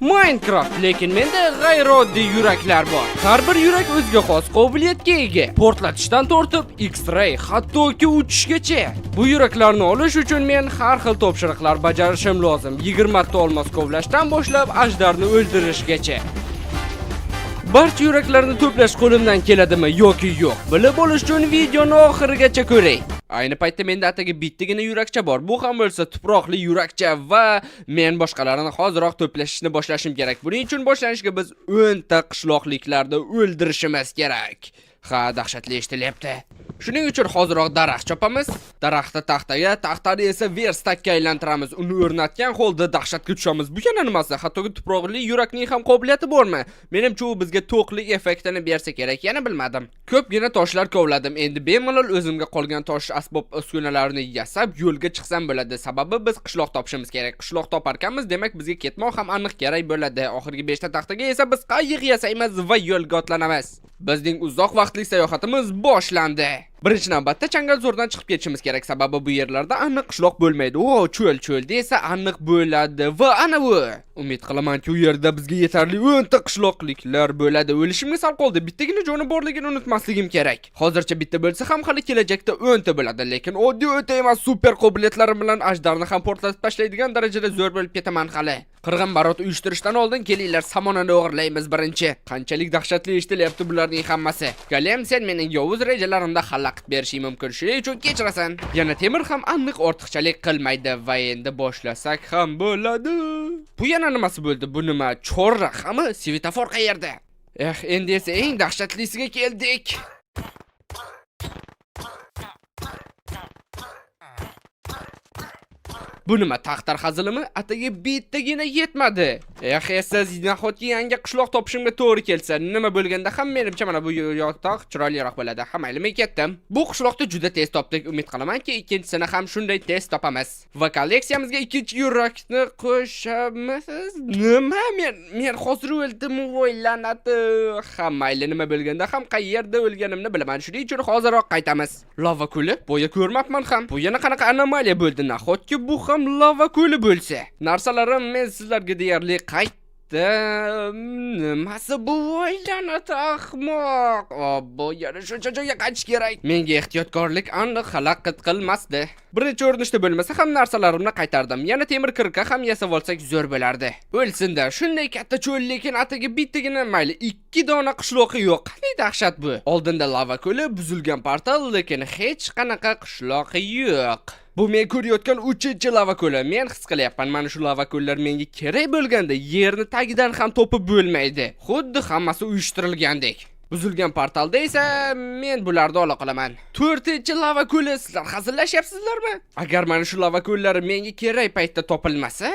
Minecraft, lekin menda g'ayrioddiy yuraklar bor. Har bir yurak o'ziga xos qobiliyatga ega. Portlatishdan tortib X-ray, hattoki uchishgacha. Bu yuraklarni olish uchun men har xil topshiriqlar bajarishim lozim. 20 ta olmos kovlashdan boshlab ajdarni o'ldirishgacha. Barcha yuraklarni to'plash qo'limdan keladimi yoki yo'q? Bilib olish uchun videoni oxirigacha ko'ring. Ayni paytda menda atigi bittagina yurakcha bor. Bu ham bo'lsa tuproqli yurakcha va men boshqalarini hoziroq to'plashni boshlashim kerak. Buning uchun boshlanishga biz 10 ta qishloqliklarni o'ldirishimiz kerak. Ha, dahshatli eshitilyapti. Shuning uchun hoziroq daraxt chopamiz. Daraxtni taxtaga, taxtani esa verstakka aylantiramiz. Uni o'rnatgan holda dahshatga tushamiz. Bu yana nimasi? Hattoki tuproqli yurakning ham qobiliyati bormi? Menimcha u bizga to'qlik effektini bersa kerak, yana bilmadim. Ko'pgina toshlar kovladim. Endi bemalol o'zimga qolgan tosh asbob uskunalarini yasab yo'lga chiqsam bo'ladi. Sababi biz qishloq topishimiz kerak. Qishloq toparkanmiz, demak bizga ketmon ham aniq kerak bo'ladi. Oxirgi 5 ta taxtaga esa biz qayiq yasaymiz va yo'lga otlanamiz. Bizning uzoq vaqtli sayohatimiz boshlandi. Birinchi navbatda changalzo'rdan chiqib ketishimiz kerak, sababi bu yerlarda aniq qishloq bo'lmaydi. O, cho'l, cho'lda esa aniq bo'ladi va ana u. Umid qilamanki, u yerda bizga yetarli 10 ta qishloqliklar bo'ladi. O'lishimga sal qoldi. Bittagina joni borligini unutmasligim kerak. Hozircha bitta bo'lsa ham hali kelajakda 10 ta bo'ladi, lekin oddiy o'ta emas super qobiliyatlarim bilan ajdarni ham portlatib tashlaydigan darajada zo'r bo'lib ketaman hali. Qirg'in barot uyushtirishdan oldin kelinglar samonani o'g'irlaymiz birinchi. Qanchalik dahshatli eshitilyapti bularning hammasi. Golem, sen mening yovuz rejalarimda xalaqit berishing mumkin. Shuning uchun kechirasan. Yana temir ham aniq ortiqchalik qilmaydi va endi boshlasak ham bo'ladi. Bu yana nimasi bo'ldi? Bu nima? Chorrahami? Svetofor qayerda? Eh, endi esa eng dahshatlisiga keldik. Bu nima taxtar hazilimi? Atigi bittagina yetmadi. Eh, esa nahotki yangi qishloq topishimga to'g'ri kelsa, nima bo'lganda ham menimcha mana bu yotoq chiroyliroq bo'ladi. Ha, mayli, men ketdim. Bu qishloqni juda tez topdik. Umid qilamanki, ikkinchisini ham shunday tez topamiz. Va kolleksiyamizga ikkinchi yurakni qo'shamiz. Nima? Men hozir o'ldim, o'ylanadi. Ha, mayli, nima bo'lganda ham qayerda o'lganimni bilaman. Shuning uchun hoziroq qaytamiz. Lava ko'li? Boya ko'rmabman ham. Bu yana qanaqa anomaliya bo'ldi? Nahotki bu ham lava ko'li bo'lsa? Narsalarim men sizlarga deyarli qaytdim. Nimasi bu o'ylanadi ahmoq? Obbo, yana shuncha joyga qaytish kerak. Menga ehtiyotkorlik aniq xalaqit qilmasdi. Birinchi urinishda bo'lmasa ham narsalarimni qaytardim. Yana temir kirka ham yasab olsak zo'r bo'lardi. O'lsinda, shunday katta cho'l, lekin atigi bittagina, mayli, ikki dona qishloqi yo'q. Qanday dahshat bu? Oldinda lava ko'li, buzilgan portal, lekin hech qanaqa qishloqi yo'q. Bu men ko'rayotgan 3-lava ko'li. Men his qilyapman, mana shu lava ko'llar menga kerak bo'lganda yerni tagidan ham topib bo'lmaydi. Xuddi hammasi uyushtirilgandek. Buzilgan portalda esa men bularni ola qolaman. 4-lava ko'li, sizlar hazillashyapsizlarmi? Agar mana shu lava ko'llari menga kerak paytda topilmasa,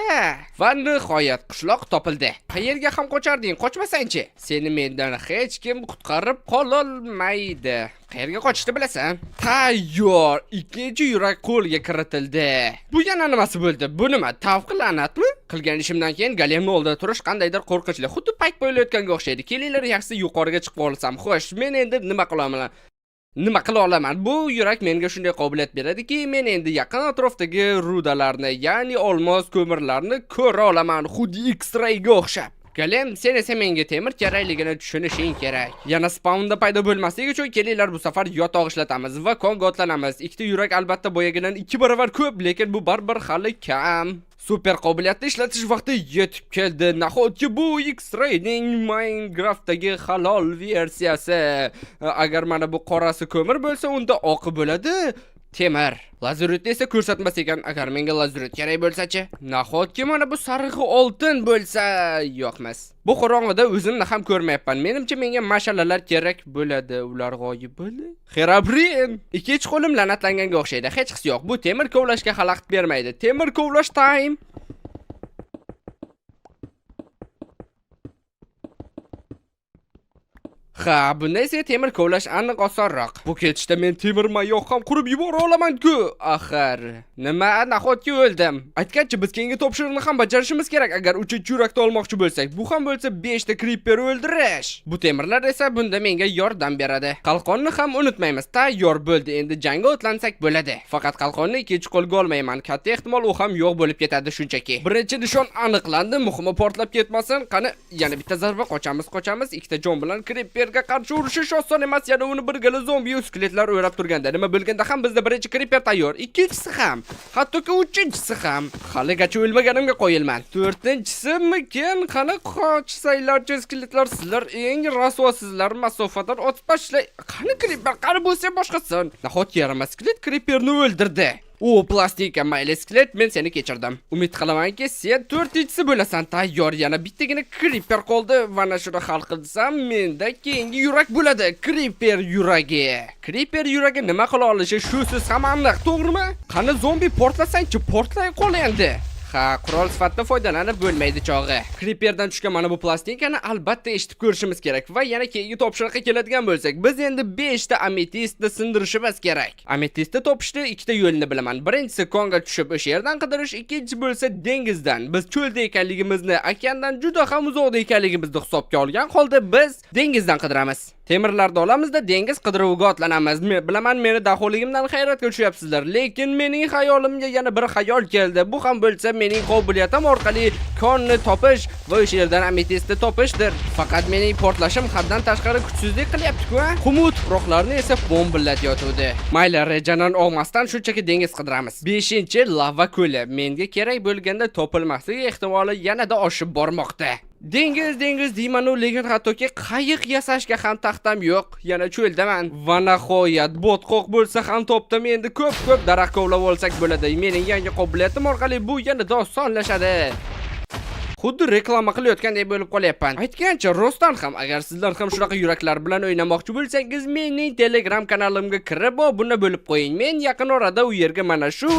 va nihoyat qishloq topildi. Qayerga ham qocharding, qochmasangchi? Seni mendan hech kim qutqarib qololmaydi. Qayerga qochishni bilasan? Tayyor, ikkinchi yurak qo'lga kiritildi. Bu yana nimasi bo'ldi? Bu nima? Tavqi la'natmi? Qilgan ishimdan keyin golemni oldida turish qandaydir qo'rqinchli, xuddi payt bo'layotganga o'xshaydi. Kelinglar, yaxshisi yuqoriga chiqib olsam. Xo'sh, men endi nima qilaman? Nima qila olaman? Bu yurak menga shunday qobiliyat beradiki, men endi yaqin atrofdagi rudalarni, ya'ni olmos ko'mirlarni ko'ra olaman, xuddi X-rayga o'xshab. Golem, sen esa menga temir kerakligini tushunishing kerak. Yana spawnda paydo bo'lmasligi uchun kelinglar bu safar yotoq ishlatamiz va konga otlanamiz. Ikkita yurak albatta boyagidan 2 barobar ko'p, lekin bu baribir hali kam. Super qobiliyatni ishlatish vaqti yetib keldi. Nahotki bu X-rayning Minecraftdagi halol versiyasi. Agar mana bu qorasi ko'mir bo'lsa, unda oqi bo'ladi temir. Lazuritni esa ko'rsatmas ekan. Agar menga lazurit kerak bo'lsa-chi? Nahotki mana bu sarig'i oltin bo'lsa? Yo'qmas. Bu qorong'ida o'zimni ham ko'rmayapman. Menimcha menga mashalalar kerak bo'ladi. Ular g'oyib bo'ldi. Herobrine! Ikkinchi qo'lim la'natlanganga o'xshaydi. Hech his yo'q. Bu temir kovlashga xalaqit bermaydi. Temir kovlash time. Ha, bunda esa temir kovlash aniq osonroq. Bu ketishda men temir mayoq ham qurib yubora olaman-ku. Axir, nima, nahotki o'ldim? Aytgancha, biz keyingi topshiriqni ham bajarishimiz kerak agar uchinchi yurakni olmoqchi bo'lsak. Bu ham bo'lsa 5 ta creeper o'ldirish. Bu temirlar esa bunda menga yordam beradi. Qalqonni ham unutmaymiz. Tayyor bo'ldi. Endi jangga otlansak bo'ladi. Faqat qalqonni ikkinchi qo'lga olmayman. Katta ehtimol u ham yo'q bo'lib ketadi shunchaki. Birinchi nishon aniqlandi. Muhimi, portlab ketmasin. Qani, yana bitta zarba, qochamiz, qochamiz. Ikkita jon bilan creeperga qarshi urushish oson emas. Yana uni birgala zombi skeletlar o'rab turganda. Nima bo'lganda ham bizda birinchi creeper tayyor. Ikkinchisi ham. Hattoki uchinchisi ham. Haligacha o'lmaganimga qoyilman. To'rtinchisimikin? Qani, qochsanglarchi, skeletlar, sizlar eng rasvosizlar, masofadan otib tashlay. Qani creeper, qani bo'lsa boshqasin. Nahotki yaramas skelet creeperni o'ldirdi? O, plastika, mayli, skelet, men seni kechirdim. Umid qilamanki, sen to'rtinchisi bo'lasan. Tayyor, yana bittagina creeper qoldi. Va ana shuni hal qilsam, menda keyingi yurak bo'ladi. Creeper yuragi. Creeper yuragi nima qila olishi shusiz ham aniq, to'g'rimi? Qani zombi, portlasangchi, portlay qol endi. Ha, qurol sifatida foydalanib bo'lmaydi chog'i. Creeperdan tushgan mana bu plastinkani albatta eshitib ko'rishimiz kerak va yana keyingi topshiriqqa keladigan bo'lsak, biz endi 5 ta ametistni sindirishimiz kerak. Ametistni topishni ikkita yo'lini bilaman. Birinchisi konga tushib o'sha yerdan qidirish, ikkinchisi bo'lsa dengizdan. Biz cho'lda ekanligimizni, okeandan juda ham uzoqda ekanligimizni hisobga olgan holda biz dengizdan qidiramiz. Temirlarni olamizda, dengiz qidiruviga otlanamiz. Men bilaman, meni daholigimdan hayratga tushyapsizlar, lekin mening xayolimga yana bir xayol keldi. Bu ham bo'lsa mening qobiliyatim orqali konni topish va o'sha yerdan ametistni topishdir. Faqat mening portlashim haddan tashqari kuchsizlik qilyapti-ku, a? Qumu tuproqlarni esa bomballatayotgandi. Mayli, rejadan olmasdan shunchaki dengiz qidiramiz. 5 lava ko'li menga kerak bo'lganda topilmasligi ehtimoli yanada oshib bormoqda. Dengiz, dengiz deyman-u, lekin hattoki qayiq yasashga ham taxtam yo'q. Yana cho'ldaman. Va nihoyat botqoq bo'lsa ham topdim. Endi ko'p-ko'p daraxt kovlab olsak bo'ladi. Mening yangi qobiliyatim orqali bu yanada osonlashadi. Xuddi reklama qilayotgandek bo'lib qolyapman. Aytgancha, rostdan ham agar sizlar ham shunaqa yuraklar bilan o'ynamoqchi bo'lsangiz, mening Telegram kanalimga kirib obuna bo'lib qo'ying. Men yaqin orada u yerga mana shu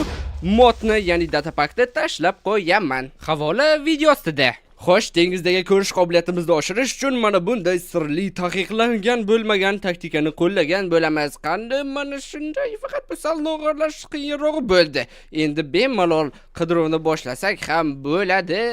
modni, ya'ni datapakni tashlab qo'yaman. Havola video ostida. Xo'sh, dengizdagi ko'rish qobiliyatimizni oshirish uchun mana bunday sirli, taqiqlangan bo'lmagan taktikani qo'llagan bo'lamiz. Qanday, mana shunday, faqat bu sal no'g'irlash qiyinroq bo'ldi. Endi bemalol qidiruvni boshlasak ham bo'ladi.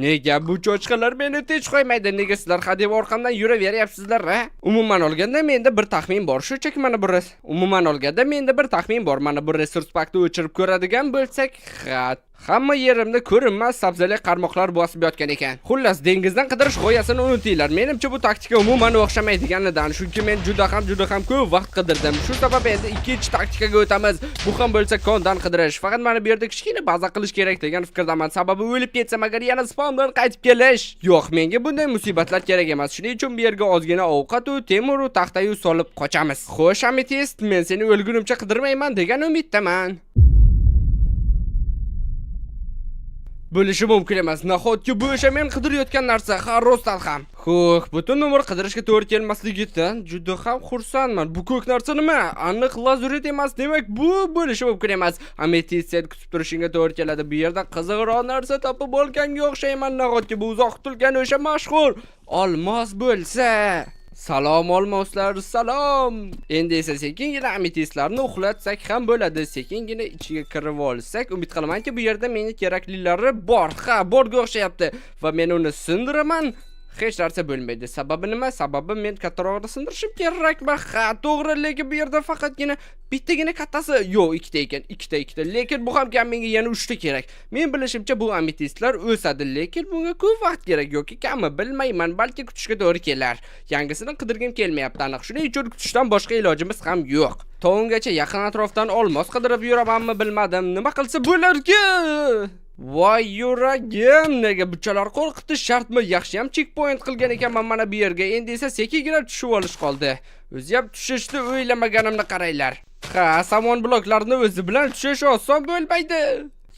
Nega bu cho'chqalar meni tinch qo'ymaydi? Nega sizlar hadeb orqamdan yuraveryapsizlar, ha? Umuman olganda menda bir taxmin bor. Shunchaki mana bu Umuman olganda menda bir taxmin bor. Mana bu resource packni o'chirib ko'radigan bo'lsak, ha, hamma yerimda ko'rinmas sabzali qarmoqlar bosib yotgan ekan. Xullas, dengizdan qidirish g'oyasini unutinglar. Menimcha, bu taktika umuman o'xshamaydiganidan, chunki men juda ham, juda ham ko'p vaqt qidirdim. Shu sabab endi ikkinchi taktikaga o'tamiz. Bu ham bo'lsa kondan qidirish. Faqat mana bu yerda kichkina baza qilish kerak degan fikrdaman. Sababi o'lib ketsam agar, yana spawndan qaytib kelish. Yo'q, menga bunday musibatlar kerak emas. Shuning uchun bu yerga ozgina ovqat u, temir u, taxtayu solib qochamiz. Xo'sh, ametist, men seni o'lgunimcha qidirmayman degan umiddaman. Bo'lishi mumkin emas. Nahotki bu o'sha men qidirayotgan narsa? Ha, rostdan ham. Xo'sh, butun umr qidirishga to'g'ri kelmasligidan juda ham xursandman. Bu ko'k narsa nima? Aniq lazurit emas. Demak, bu bo'lishi mumkin emas. Ametist, sen kutib turishingga to'g'ri keladi. Bu yerda qiziqroq narsa topib olganga o'xshayman. Nahotki bu uzoq kutilgan o'sha mashhur olmos bo'lsa? Salom, olmoslar, salom. Endi esa sekingina ametistlarni uxlatsak ham bo'ladi. Sekingina ichiga kirib olsak, umid qilamanki, bu yerda menga keraklilari bor. Ha, borga o'xshayapti va men uni sindiraman. Hech narsa bo'lmaydi. Sababi nima? Sababi men kattarog'ini sindirishim kerakmi? Ha, to'g'ri, lekin bu yerda faqatgina bittagina kattasi, yo'q, ikkita ekan, ikkita, ikkita. Lekin bu ham kam, menga yana uchta kerak. Men bilishimcha, bu ametistlar o'sadi, lekin bunga ko'p vaqt kerak yoki kammi, bilmayman, balki kutishga to'g'ri kelar. Yangisini qidirgim kelmayapti aniq. Shuning uchun kutishdan boshqa ilojimiz ham yo'q. To'ngacha yaqin atrofdan olmos qidirib yuramanmi, bilmadim. Nima qilsa bo'larki? Voy yuragim, nega buchalar qo'rqitish shartmi? Yaxshiyam checkpoint qilgan ekanman mana bu yerga. Endi esa sekingina tushib olish qoldi. O'zi ham tushishni o'ylamaganimni qaranglar. Ha, somon bloklarni o'zi bilan tushish oson bo'lmaydi.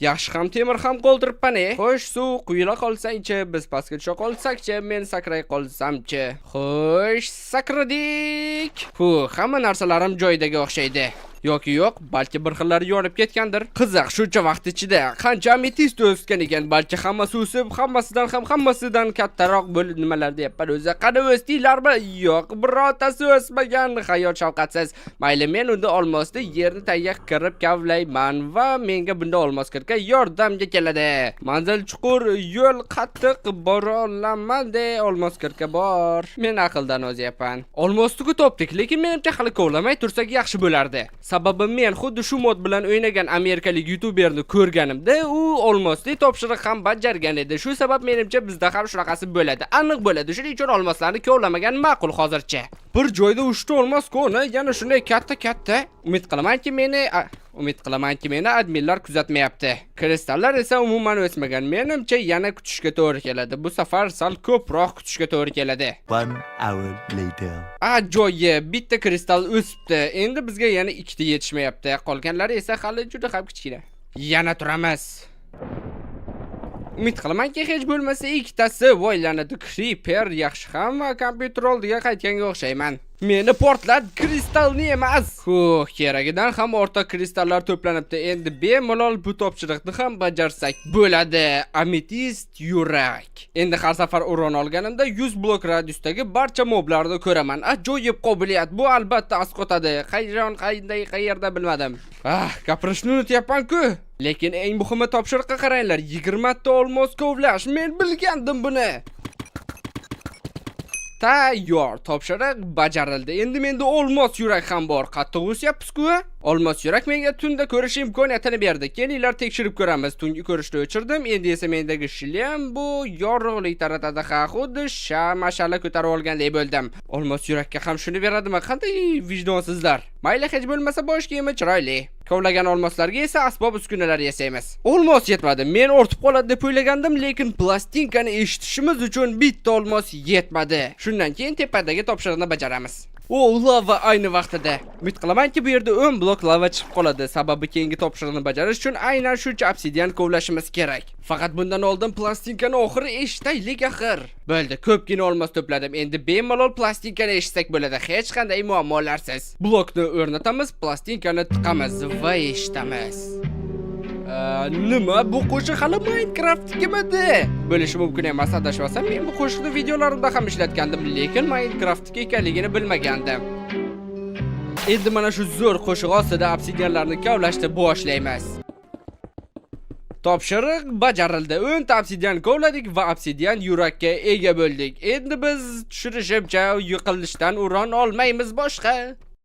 Yaxshi ham temir ham qoldiribman, e. Xo'sh, suv quyila qolsangchi, biz pastga tusha qolsakchi, men sakray qolsamchi. Xo'sh, sakradik. Hu, hamma narsalarim joyidaga o'xshaydi. Yoki yo'q, balki bir xillari yonib ketgandir. Qiziq, shuncha vaqt ichida qancha ametist o'sgan ekan, balki hammasi o'sib, hammasidan ham hammasidan kattaroq bo'lib, nimalar deyapman o'zi. Qani, o'sdinglarmi? Yo'q, birortasi o'smagan. Hayot shafqatsiz. Mayli, men unda olmosni yerni tagiga kirib kavlayman va menga bunda olmos kirka yordamga keladi. Manzil chuqur, yo'l qattiq, bora olaman de, olmos kirka bor. Men aqldan ozyapman. Olmosni topdik, lekin menimcha hali kovlamay tursak yaxshi bo'lardi. Sababi men xuddi shu mod bilan o'ynagan amerikalik youtuberni ko'rganimda, u olmosli topshiriq ham bajargan edi. Shu sabab menimcha bizda ham shunaqasi bo'ladi. Aniq bo'ladi. Shuning uchun olmoslarni kovlamagan ma'qul hozircha. Bir joyda uchta olmos koni, yana shunday katta-katta. Umid qilamanki, meni adminlar kuzatmayapti. Kristallar esa umuman o'smagan. Menimcha yana kutishga to'g'ri keladi. Bu safar sal ko'proq kutishga to'g'ri keladi. One hour later. Ajoyib, bitta kristal o'sibdi. Endi bizga yana ikkita yetishmayapti. Qolganlari esa hali juda ham kichkina. Yana turamiz. Umid qilamanki, hech bo'lmasa ikkitasi. Voy la'nati creeper, yaxshi ham kompyuter oldiga qaytganga o'xshayman. Meni portlat, kristalni emas. Huh, keragidan ham ortiq kristallar to'planibdi. Endi bemalol bu topshiriqni ham bajarsak bo'ladi. Ametist yurak. Endi har safar uron olganimda 100 blok radiusdagi barcha moblarni ko'raman. Ajoyib qobiliyat. Bu albatta asqotadi. Qachon, qanday, qayerda bilmadim. Ah, gapirishni unutyapman-ku. Lekin eng muhimi, topshiriqqa qaranglar. 20 ta olmos kovlash. Men bilgandim buni. Tayyor, topshiriq bajarildi. Endi menda olmos yurak ham bor. Qattiq o'syapmiz-ku. Olmos yurak menga tunda ko'rish imkoniyatini berdi. Kelinglar, tekshirib ko'ramiz. Tungi ko'rishni o'chirdim. Endi esa mendagi shlem bu yorug'lik taratadi. Ha, xuddi mashala ko'tarib olgandek bo'ldim. Olmos yurakka ham shuni beradimi? Qanday vijdonsizlar. Mayli, hech bo'lmasa bosh kiyimi chiroyli. Kovlagan olmoslarga esa asbob uskunalar yasaymiz. Olmos yetmadi. Men ortib qoladi deb o'ylagandim, lekin plastinkani eshitishimiz uchun bitta olmos yetmadi. Shundan keyin tepadagi topshiriqni bajaramiz. O, lava ayni vaqtida. Umid qilamanki, bu yerda 10 blok lava chiqib qoladi. Sababi keyingi topshiriqni bajarish uchun aynan shuncha obsidian kovlashimiz kerak. Faqat bundan oldin plastinkani oxiri eshitaylik axir. Bo'ldi, ko'pgina olmos to'pladim. Endi bemalol plastinkani eshitsak bo'ladi, hech qanday muammolarsiz. Blokni o'rnatamiz, plastinkani tiqamiz va eshitamiz. Nima, bu qo'shiq hali Minecraftnikimidi? Bo'lishi mumkin emas, adashmasam men bu qo'shiqni videolarimda ham ishlatgandim, lekin Minecraftniki ekanligini bilmagandim. Endi mana shu zo'r qo'shiq ostida obsidianlarni kavlashni boshlaymiz. Topshiriq bajarildi. 10 ta obsidian kovladik va obsidian yurakka ega bo'ldik. Endi biz, tushunishimcha, yiqilishdan uron olmaymiz boshqa.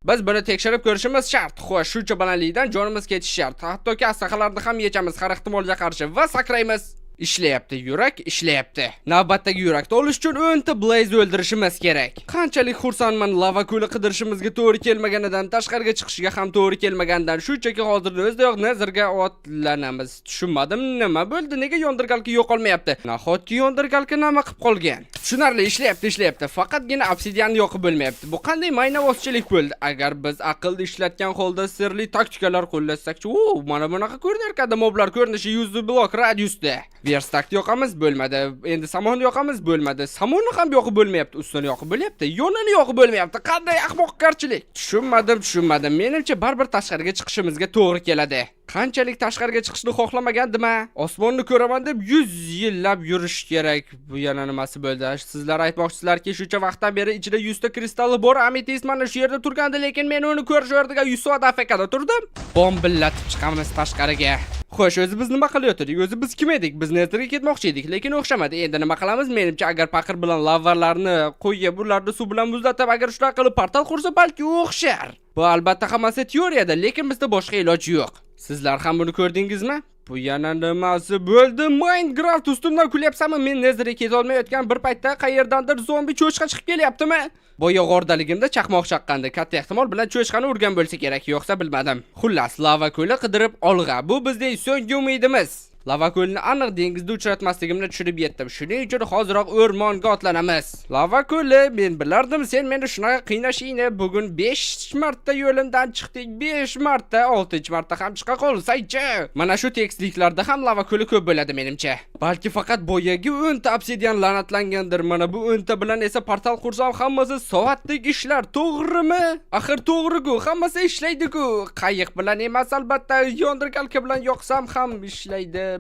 Biz buni tekshirib ko'rishimiz shart. Xo'sh, shuncha balandlikdan jonimiz ketishi shart. Hattoki aslahalarni ham yechamiz har ehtimolga qarshi va sakraymiz. Ishlayapti, yurak ishlayapti. Navbatdagi yurakni olish uchun 10 ta blaze o'ldirishimiz kerak. Qanchalik xursandman lava ko'li qidirishimizga to'g'ri kelmaganidan, tashqariga chiqishiga ham to'g'ri kelmaganidan. Shunchaki hozirni o'zidayoq Netherga otlanamiz. Tushunmadim, nima bo'ldi? Nega yondirgalka yo'qolmayapti? Nahotki yondirgalka nima qilib qolgan? Tushunarli, ishlayapti, ishlayapti. Faqatgina obsidianni yoqib bo'lmayapti. Bu qanday maynavozchilik bo'ldi? Agar biz aqlni ishlatgan holda sirli taktikalar qo'llasak-chi, u mana bunaqa ko'rinar ekan moblar ko'rinishi 100 blok radiusda. Verstakni yoqamiz, bo'lmadi. Endi somonni yoqamiz, bo'lmadi. Somonni ham yoqib bo'lmayapti, ustini yoqib bo'lyapti, yonini yoqib bo'lmayapti. Qanday ahmoqgarchilik? Tushunmadim, tushunmadim. Menimcha baribir tashqariga chiqishimizga to'g'ri keladi. Qanchalik tashqariga chiqishni xohlamagandim a? Osmonni ko'raman deb 100 yillab yurish kerak. Bu yana nimasi bo'ldi? Sizlar aytmoqchisizlarki, shuncha vaqtdan beri ichida 100 ta kristalli bor ametist mana shu yerda turgandi, lekin men uni ko'rish o'rniga 100 soat AFKda turdim. Bombillatib chiqamiz tashqariga. Xo'sh, o'zi biz nima qilayotgandik? O'zi biz kim edik? Biz Netherga ketmoqchi edik, lekin o'xshamadi. Endi nima qilamiz? Menimcha, agar paqir bilan lavalarni qo'yib, ularni suv bilan muzlatib, agar shunaqa qilib portal qursa, balki o'xshar. Bu albatta hammasi teoriyada, lekin bizda boshqa iloj yo'q. Sizlar ham buni ko'rdingizmi? Bu yana nimasi bo'ldi? Minecraft, ustimdan kulyapsanmi? Men Netherga ketolmayotgan bir paytda qayerdandir zombi cho'chqa chiqib kelyaptimi? Boya g'ordaligimda chaqmoq chaqqandi. Katta ehtimol bilan cho'chqani urgan bo'lsa kerak, yo'qsa bilmadim. Xullas, lava ko'li qidirib olg'a. Bu bizning so'nggi umidimiz. Lava ko'lini aniq dengizda uchratmasligimni tushunib yetdim. Shuning uchun hoziroq o'rmonga otlanamiz. Lava ko'li, men bilardim sen meni shunaqa qiynashingni. Bugun 5 marta yo'limdan chiqding. 5 marta, 6 marta ham chiqa qolsaychi. Mana shu tekisliklarda ham lava ko'li ko'p bo'ladi menimcha. Balki faqat boyagi 10 ta obsidian la'natlangandir. Mana bu 10 ta bilan esa portal qursam, hammasi soatdek ishlar, to'g'rimi? Axir to'g'ri-ku, hammasi ishlaydi-ku. Qayiq bilan emas albatta, yondirgalka bilan yoqsam ham ishlaydimi?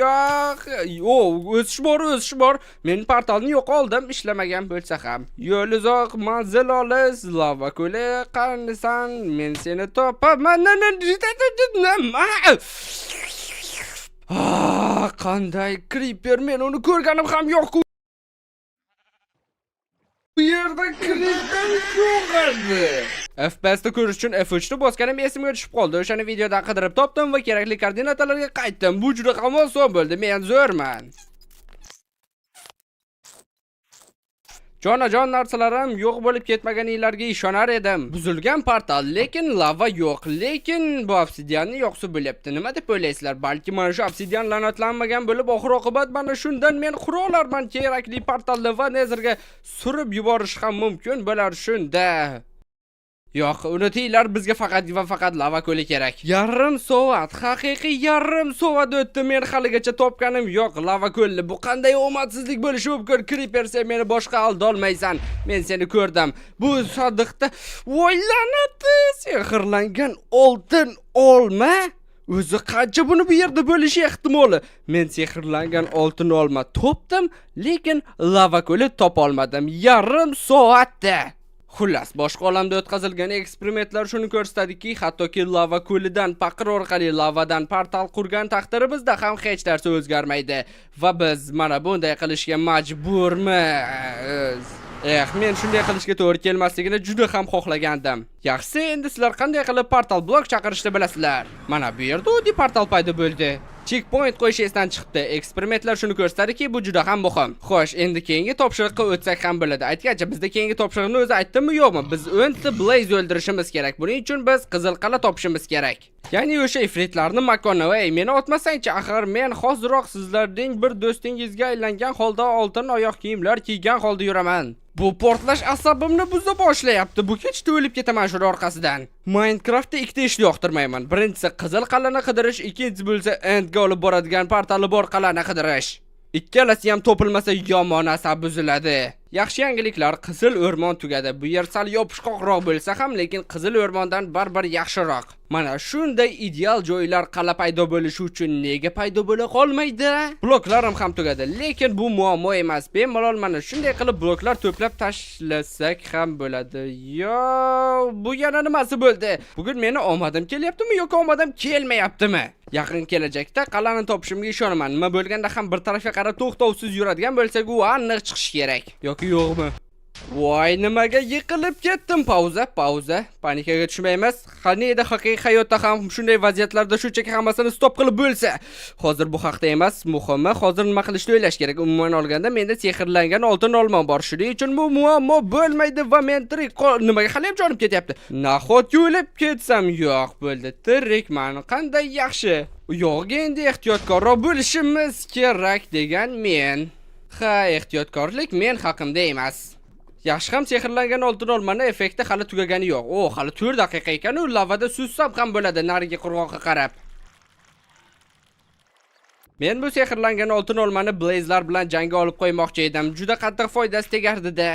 Yo'q. O, o'sish bor, o'sish bor. Men portalni yo'q oldim, ishlamagan bo'lsa ham. Yo'l uzoq, manzil olis, lava ko'li, qanisan? Men seni topaman. Nima? Ah, qanday creeper, men uni ko'rganim ham yo'q. Bu yerda creeper yo'q edi. FPS'ni ko'rish uchun F3 ni bosganim esimga tushib qoldi. O'shani videodan qidirib topdim va kerakli koordinatalarga qaytdim. Bu juda ham oson bo'ldi. Men zo'rman. Jonajon narsalarim yo'q bo'lib ketmaganinglarga ishonar edim. Buzilgan portal, lekin lava yo'q. Lekin bu obsidianni yoqsa bo'lyapti. Nima deb o'ylaysizlar? Balki mana shu obsidian la'natlanmagan bo'lib, oxir oqibat mana shundan men qura olarman kerakli portalni va Netherga surib yuborish ham mumkin bo'lar shunda. Yo'q, unutinglar, bizga faqat va faqat lava ko'li kerak. Yarim soat, haqiqiy yarim soat o'tdi, men haligacha topganim yo'q lava ko'lni. Bu qanday omadsizlik bo'lishi mumkin? Creeper, sen meni boshqa aldolmaysan. Men seni ko'rdim. Bu sodiqda, voy la'nati, sehrlangan oltin olma. O'zi qancha buni bu yerda bo'lishi ehtimoli? Men sehrlangan oltin olma topdim, lekin lava ko'li topolmadim. Yarim soatda. Xullas, boshqa olamda o'tkazilgan eksperimentlar shuni ko'rsatadiki, hattoki lava ko'lidan paqir orqali lavadan portal qurgan taqdirimizda ham hech narsa o'zgarmaydi va biz mana bunday qilishga majburmiz. Eh, men shunday qilishga to'g'ri kelmasligini juda ham xohlagandim. Yaxshisi, endi sizlar qanday qilib portal blok chaqirishni bilasizlar. Mana bu yerda oddiy portal paydo bo'ldi. Checkpoint qo'yish esdan chiqdi. Eksperimentlar shuni ko'rsatadiki, bu juda ham muhim. Xo'sh, endi keyingi topshiriqqa o'tsak ham bo'ladi. Aytgancha, bizda keyingi topshiriqni o'zi aytdimmi, yo'qmi? Biz 10 ta blaze o'ldirishimiz kerak. Buning uchun biz qizil qal'a topishimiz kerak. Ya'ni o'sha ifritlarni makoni. Ey, meni otmasangchi, axir men hoziroq sizlarning bir do'stingizga aylangan holda, oltin oyoq kiyimlar kiygan holda yuraman. Bu portlash asabimni buza boshlayapti. Bu kechda o'lib ketaman shuni orqasidan. Minecraftda ikkita ishni yoqtirmayman. Birinchisi qizil qal'ani qidirish, ikkinchisi bo'lsa Endga olib boradigan portali bor qal'ani qidirish. Ikkalasi ham topilmasa, yomon asab buziladi. Yaxshi yangiliklar: qizil o'rmon tugadi. Bu yer sal yopishqoqroq bo'lsa ham, lekin qizil o'rmondan baribir yaxshiroq. Mana shunday ideal joylar qal'a paydo bo'lishi uchun nega paydo bo'la qolmaydi? Bloklarim ham tugadi, lekin bu muammo emas. Bemalol mana shunday qilib bloklar to'plab tashlasak ham bo'ladi. Yo, bu yana nimasi bo'ldi? Bugun meni omadim kelyaptimi yoki omadim kelmayaptimi? Yaqin kelajakda qal'ani topishimga ishonaman. Nima bo'lganda ham bir tarafga qarab to'xtovsiz yuradigan bo'lsak, u aniq chiqishi kerak. Yoki yo'qmi? Voy, nimaga yiqilib ketdim? Pauza, pauza. Panikaga tushmaymiz. Qani edi haqiqiy hayotda ham shunday vaziyatlarda shunchaki hammasini stop qilib bo'lsa. Hozir bu haqda emas, muhimi hozir nima qilishni o'ylash kerak. Umuman olganda, menda sehrlangan oltin olmam bor. Shuning uchun bu muammo bo'lmaydi va men tirik qol. Nimaga hali ham jonim ketyapti? Nahotki o'lib ketsam? Yo'q, bo'ldi. Tirikman. Qanday yaxshi. U yog'iga endi ehtiyotkorroq bo'lishimiz kerak degan men. Ha, ehtiyotkorlik men haqimda emas. Yaxshi ham sehrlangan oltin olmani effekti hali tugagani yo'q. O, hali 4 daqiqa ekan, u lavada suzsam ham bo'ladi narigi qirg'oqqa qarab. Men bu sehrlangan oltin olmani blazelar bilan jangga olib qo'ymoqchi edim. Juda qattiq foydasi tegardi-da.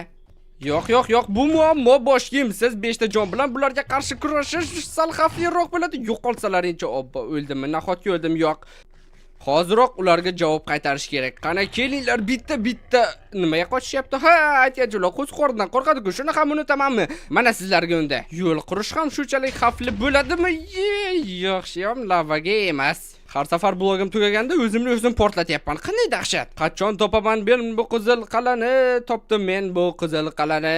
Yo'q, yo'q, yo'q, bu muammo, bosh kiyimsiz 5 ta jon bilan bularga qarshi kurashish sal xavfliroq bo'ladi. Yo'qolsalaringchi, obbo, o'ldimmi? Nahotki o'ldim? Yo'q. Hoziroq ularga javob qaytarish kerak. Qani kelinglar, bitta bitta nimaga qochishyapti? Ha, aytgancha, ular qo'zqordan qo'rqadi-ku. Shuni ham unutamanmi? Mana sizlarga unda. Yo'l qurish ham shunchalik xavfli bo'ladimi? Ye, yaxshiyam lavaga emas. Har safar blogim tugaganda o'zimni o'zim portlatyapman. Qanday dahshat. Qachon topaman men bu qizil qal'ani? Topdim men bu qizil qal'ani.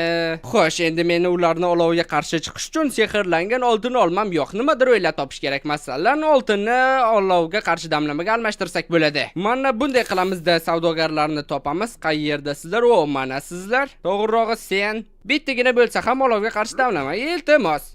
Xo'sh, endi meni ularni olovga qarshi chiqish uchun sehrlangan oltin olmam yo'q. Nimadir o'ylab topish kerak. Masalan, oltinni olovga qarshi damlamaga almashtirsak bo'ladi. Mana bunday qilamizda, savdogarlarni topamiz. Qayerdasizlar? O, mana sizlar. To'g'rirog'i sen. Bittagina bo'lsa ham olovga qarshi damlama. Iltimos.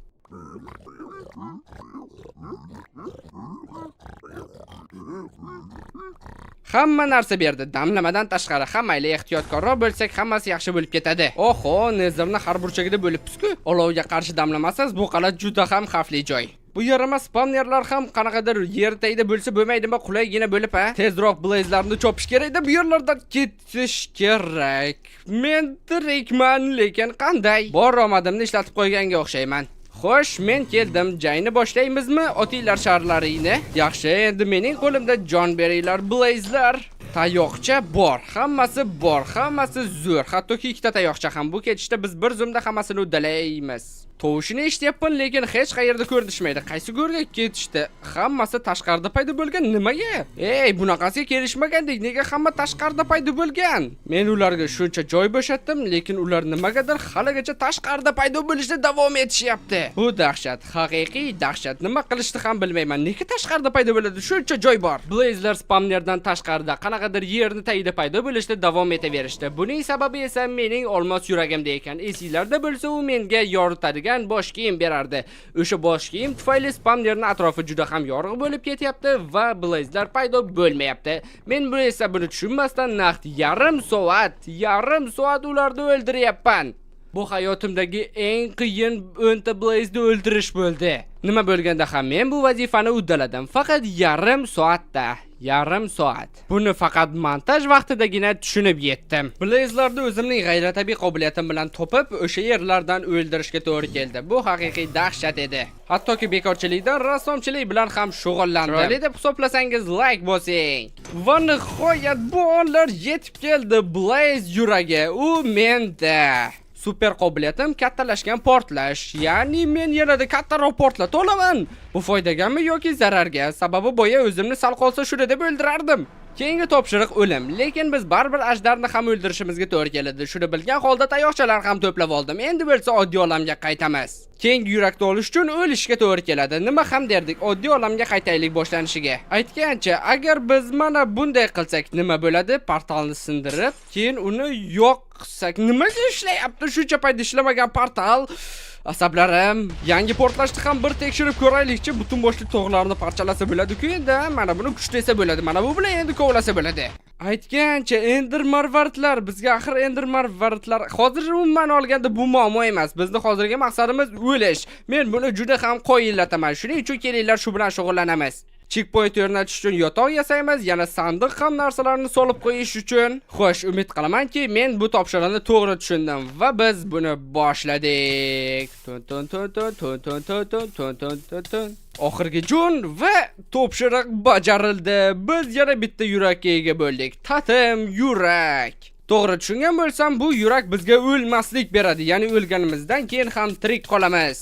Hamma narsa berdi. Damlamadan tashqari ham, mayli, ehtiyotkorroq bo'lsak, hammasi yaxshi bo'lib ketadi. Oho, Netherni har burchagida bo'libmiz-ku. Olovga qarshi damlamasiz bu qal'a juda ham xavfli joy. Bu yarama spawnerlar ham qanaqadir yer tagida bo'lsa bo'lmaydimi, qulaygina bo'lib, ha? Tezroq blazelarni chopish kerak-da, bu yerlardan ketish kerak. Men tirikman, lekin qanday? Bor omadimni ishlatib qo'yganga o'xshayman. Xo'sh, men keldim. Jangni boshlaymizmi? Otinglar sharlaringni. Yaxshi, endi mening qo'limda jon beringlar, blazelar. Tayoqcha bor, hammasi bor, hammasi zo'r. Hattoki ikkita tayoqcha ham. Bu ketishda biz bir zumda hammasini uddalaymiz. Tovushini eshityapman, lekin hech qayerda ko'rinishmaydi. Qaysi go'rga ketishdi? Hammasi tashqarida paydo bo'lgan. Nimaga? Ey, bunaqasiga kelishmagandek. Nega hamma tashqarida paydo bo'lgan? Men ularga shuncha joy bo'shatdim, lekin ular nimagadir haligacha tashqarida paydo bo'lishda davom etishyapti. Bu dahshat, haqiqiy dahshat. Nima qilishni ham bilmayman. Nega tashqarida paydo bo'ladi? Shuncha joy bor. Blazelar spawnerdan tashqarida qanaqadir yerni tagida paydo bo'lishda davom etaverishdi. Buning sababi esa mening olmos yuragimda ekan. Esinglarda bo'lsa, u menga yoritadigan bosh kiyim berardi. O'sha bosh kiyim tufayli spawnerning atrofi juda ham yorug' bo'lib ketyapti va blazelar paydo bo'lmayapti. Men bu esa buni tushunmasdan naqd yarim soat ularni o'ldiryapman. Bu hayotimdagi eng qiyin 10 ta blaze'ni o'ldirish bo'ldi. Nima bo'lganda ham men bu vazifani uddaladim. Faqat yarim soatda. Yarim soat. Buni faqat montaj vaqtidagina tushunib yetdim. Blazelarni o'zimning g'ayritabiiy qobiliyatim bilan topib, o'sha yerlardan o'ldirishga to'g'ri keldi. Bu haqiqiy dahshat edi. Hattoki bekorchilikdan rassomchilik bilan ham shug'ullandim. Chiroyli deb hisoblasangiz, like bosing. Va nihoyat bu onlar yetib keldi. Blaze yuragi u menda. Super qobiliyatim kattalashgan portlash, ya'ni men yanada kattaroq portlata olaman. Bu foydagami yoki zararga? Sababi boya o'zimni sal qolsa shuni deb o'ldirardim. Keyingi topshiriq o'lim, lekin biz baribir ajdarni ham o'ldirishimizga to'g'ri keladi. Shuni bilgan holda tayoqchalar ham to'plab oldim. Endi bo'lsa oddiy olamga qaytamiz. Keyingi yurakni olish uchun o'lishga to'g'ri keladi. Nima ham derdik, oddiy olamga qaytaylik boshlanishiga. Aytgancha, agar biz mana bunday qilsak nima bo'ladi? Portalni sindirib, keyin uni yo'q qilsak, nimaga ishlayapti shuncha payt ishlamagan portal? Asablarim. Yangi portlashni ham bir tekshirib ko'raylikchi. Butun boshli tog'larni parchalasa bo'ladi-ku endi. Mana buni kuchlasa bo'ladi. Mana bu bilan endi kovlasa bo'ladi. Aytgancha, Ender marvaridlar bizga, axir Ender marvaridlar hozir umuman olganda bu muammo emas. Bizni hozirgi maqsadimiz o'lish. Men buni juda ham qoyillataman. Shuning uchun kelinglar, shu bilan shug'ullanamiz. Checkpoint o'rnatish uchun yotoq yasaymiz, yana sandiq ham narsalarni solib qo'yish uchun. Xo'sh, umid qilamanki, men bu topshiriqni to'g'ri tushundim va biz buni boshladik. Tun tun tun tun tun tun tun tun tun tun tun tun. Oxirgi jon va topshiriq bajarildi. Biz yana bitta yurakka ega bo'ldik. Totem yurak. To'g'ri tushungan bo'lsam, bu yurak bizga o'lmaslik beradi. Ya'ni o'lganimizdan keyin ham tirik qolamiz.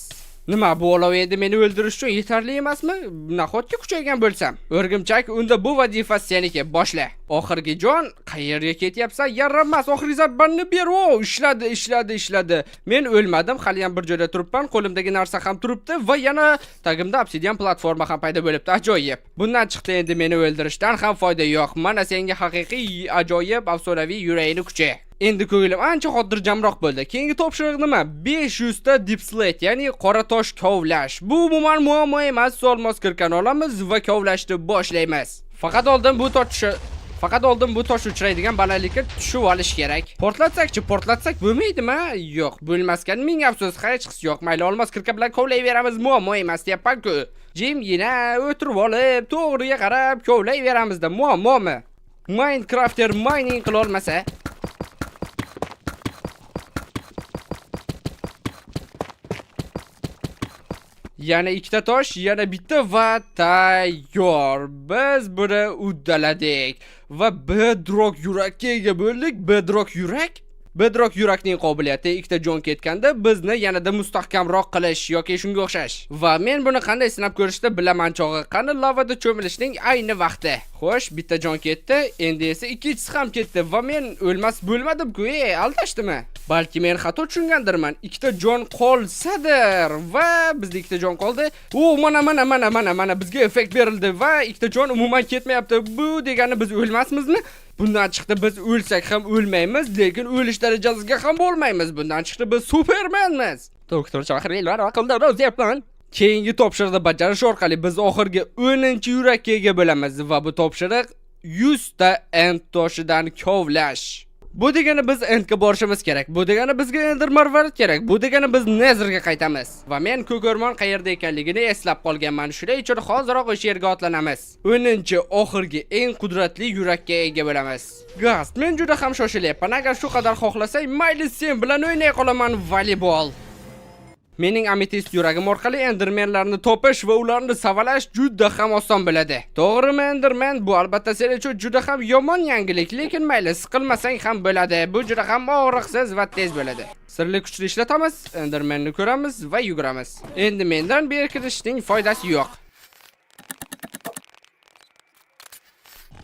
Nima, bu olov endi meni o'ldirish uchun yetarli emasmi? Nahotki kuchaygan bo'lsam? O'rgimchak, unda bu vazifa seniki. Boshla. Oxirgi jon, qayerga ketyapsan? Yaramas, oxirgi zarbani ber. O, ishladi, ishladi, ishladi. Men o'lmadim, hali ham bir joyda turibman. Qo'limdagi narsa ham turibdi va yana tagimda obsidian platforma ham paydo bo'libdi. Ajoyib. Bundan chiqdi, endi meni o'ldirishdan ham foyda yo'q. Mana senga haqiqiy ajoyib afsonaviy yurakni kuchi. Endi ko'nglim ancha xotirjamroq bo'ldi. Keyingi topshiriq nima? 500 ta deepslate, ya'ni qora tosh kovlash. Bu umuman muammo emas. Olmos kirkani olamiz va kovlashni boshlaymiz. Faqat oldin bu tosh uchraydigan balandlikka tushib olish kerak. Portlatsakchi, portlatsak bo'lmaydimi? Yo'q, bo'lmaskan, ming afsus, hech qisi yo'q. Mayli, olmos kirka bilan kovlayveramiz, muammo emas deyapman-ku. Jimgina o'tirib olib, to'g'riga qarab kovlayveramizda, muammomi? Minecrafter mining qila olmasa. Yana ikkita tosh, yana bitta va tayyor. Biz buni uddaladik va bedrock yurakka ega bo'ldik. Bedrock yurak? Bedrock yurakning qobiliyati ikkita jon ketganda bizni yanada mustahkamroq qilish yoki shunga o'xshash. Va men buni qanday sinab ko'rishni bilaman chog'i. Qani, lavada cho'milishning ayni vaqti. Xo'sh, bitta jon ketdi, endi esa ikkinchisi ham ketdi va men o'lmas bo'lmadim-ku, ey, aldashdimi? Balki men xato tushungandirman. Ikkita jon qolsadir va bizda ikkita jon qoldi. U mana, mana, mana, mana, mana, bizga effekt berildi va ikkita jon umuman ketmayapti. Bu degani biz o'lmasmizmi? Bundan chiqdi, biz o'lsak ham o'lmaymiz, lekin o'lish darajasiga ham bo'lmaymiz. Bundan chiqdi, biz supermanmiz. Doktor. Keyingi topshiriqni bajarish orqali biz oxirgi 10-yurakka ega bo'lamiz va bu topshiriq 100 ta end toshidan kovlash. Bu degani biz Endga borishimiz kerak. Bu degani bizga Ender marvarid kerak. Bu degani biz Netherga qaytamiz. Va men ko'k o'rmon qayerda ekanligini eslab qolganman. Shuning uchun hoziroq o'sha yerga otlanamiz. 10-oxirgi eng qudratli yurakka ega bo'lamiz. Gast, men juda ham shoshilyapman. Agar shu qadar xohlasang, mayli, sen bilan o'ynay qolaman voleybol. Mening ametist yuragim orqali endermenlarni topish va ularni savalash juda ham oson bo'ladi. To'g'rimi, endermen? Bu albatta sen uchun juda ham yomon yangilik, lekin mayli, siqilmasang ham bo'ladi. Bu juda ham og'riqsiz va tez bo'ladi. Sirli kuchni ishlatamiz, endermenni ko'ramiz va yuguramiz. Endi mendan berkinishning foydasi yo'q.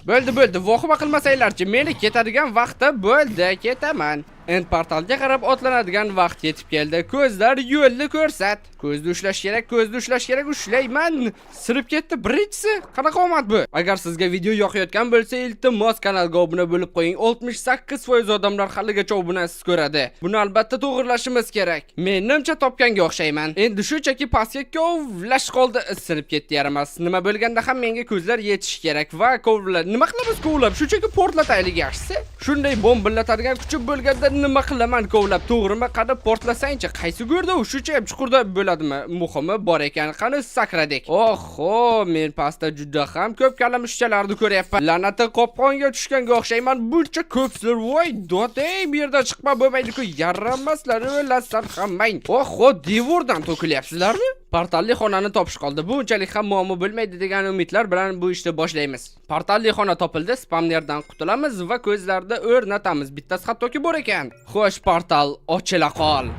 Bo'ldi, bo'ldi, vohima qilmasanglarchi, meni ketadigan vaqti bo'ldi, ketaman. End portalga qarab otlanadigan vaqt yetib keldi. Ko'zlar, yo'lni ko'rsat. Ko'zni ushlash kerak, ko'zni ushlash kerak, ushlayman. Sinib ketdi birinchisi. Qanaqa omad bu? Agar sizga video yoqayotgan bo'lsa, iltimos, kanalga obuna bo'lib qo'ying. 68% odamlar haligacha obunasiz ko'radi. Buni albatta to'g'irlashimiz kerak. Menimcha, topganga o'xshayman. Endi shunchaki pastga kovlash qoldi. Sinib ketdi, yaramas. Nima bo'lganda ham menga ko'zlar yetishi kerak va kovla. Nima qilamiz kovlab? Shunchaki portlataylik yaxshisi. Shunday bombillatadigan kuchim bo'lganda nima qilaman kovlab, to'g'rimi? Qani, portlasangchi, qaysi go'rda u? Shuncha ham chuqurda bo'ladimi? Muhimi bor ekan. Qani, sakradik. Oho, men pastda juda ham ko'p kalamushchalarni ko'ryapman. La'nati qopqonga tushganga o'xshayman. Buncha ko'psizlar. Voy, dodey, bu yerdan chiqma bo'lmaydi-ku. Yaramaslar, o'lasan hammang. Oho, devordan to'kilyapsizlarmi? Portalli xonani topish qoldi. Bu unchalik ham muammo bo'lmaydi degan umidlar bilan bu ishni boshlaymiz. Portalli xona topildi, spamnerdan qutulamiz va ko'zlarda o'rnatamiz. Bittasi hattoki bor ekan. Xo'sh, portal ochila qol.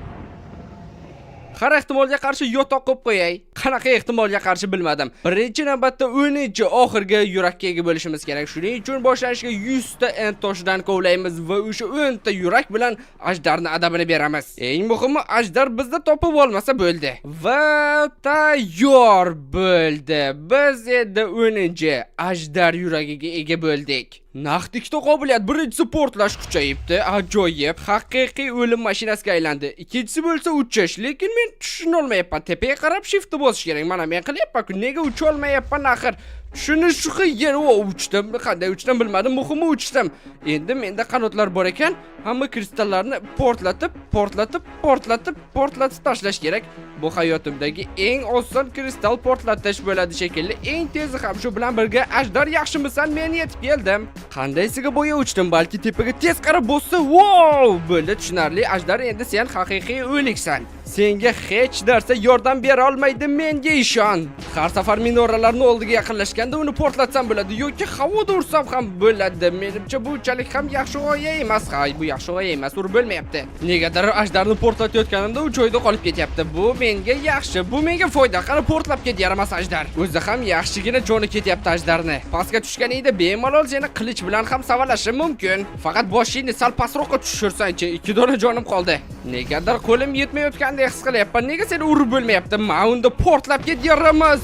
Har ehtimolga qarshi yotoq qo'yib qo'yay. Qanaqa ehtimolga qarshi bilmadim. Birinchi navbatda 10 oxirgi yurakka ega bo'lishimiz kerak. Shuning uchun boshlanishiga 100 ta end toshidan kovlaymiz va o'sha 10 ta yurak bilan ajdarni adabini beramiz. Eng muhimi, ajdar bizni topib olmasa bo'ldi. Va tayyor bo'ldi. Biz endi 10 ajdar yuragiga ega bo'ldik. Naqd ikkita qobiliyat. Birinchisi portlash kuchayibdi, ajoyib, haqiqiy o'lim mashinasiga aylandi. Ikkinchisi bo'lsa uchish, lekin men tushunolmayapman. Tepaga qarab shiftni bosish kerak. Mana men qilyapman-ku, nega ucholmayapman axir? Tushunish qiyin. O, uchdim. Qanday uchdim bilmadim, muhimi uchdim. Endi menda qanotlar bor ekan, hamma kristallarni portlatib, portlatib, portlatib, portlatib tashlash kerak. Bu hayotimdagi eng oson kristal portlatish bo'ladi shekilli. Eng tezi ham shu bilan birga. Ajdar, yaxshimisan? Men yetib keldim. Qandaysiga boya uchdim, balki tepaga tez qarab bossa, wow, bo'ldi, tushunarli. Ajdar, endi sen haqiqiy o'liksan. Senga hech narsa yordam bera olmaydi, menga ishon. Har safar minoralarni oldiga yaqinlashganda uni portlatsam bo'ladi yoki havoda ursam ham bo'ladi. Menimcha, bunchalik ham yaxshi g'oya emas. Hay, bu yaxshi g'oya emas, urib bo'lmayapti. Negadir ajdarni portlatayotganimda u joyida qolib ketyapti. Bu menga yaxshi, bu menga foyda. Qani, portlab ket, yaramas ajdar. O'zi ham yaxshigina joni ketyapti ajdarni. Pastga tushganingda bemalol seni qilich bilan ham savalashim mumkin. Faqat boshingni sal pastroqqa tushirsangchi, ikki dona jonim qoldi. Negadir qo'lim yetmayotgandek his qilyapman. Nega seni urib bo'lmayapti? Ma unda portlab ket, yaramas.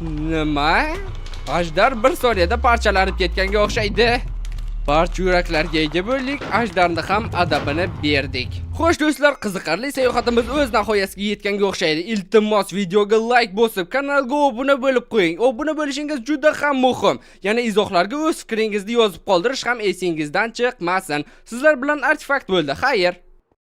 Nima? Ajdar bir soniyada parchalanib ketganga o'xshaydi. Barcha yuraklarga ega bo'ldik, ajdarni ham adabini berdik. Xo'sh do'stlar, qiziqarli sayohatimiz o'z nihoyasiga yetganga o'xshaydi. Iltimos, videoga like bosib, kanalga obuna bo'lib qo'ying. Obuna bo'lishingiz juda ham muhim. Yana izohlarga o'z fikringizni yozib qoldirish ham esingizdan chiqmasin. Sizlar bilan Artefakt bo'ldi. Xayr.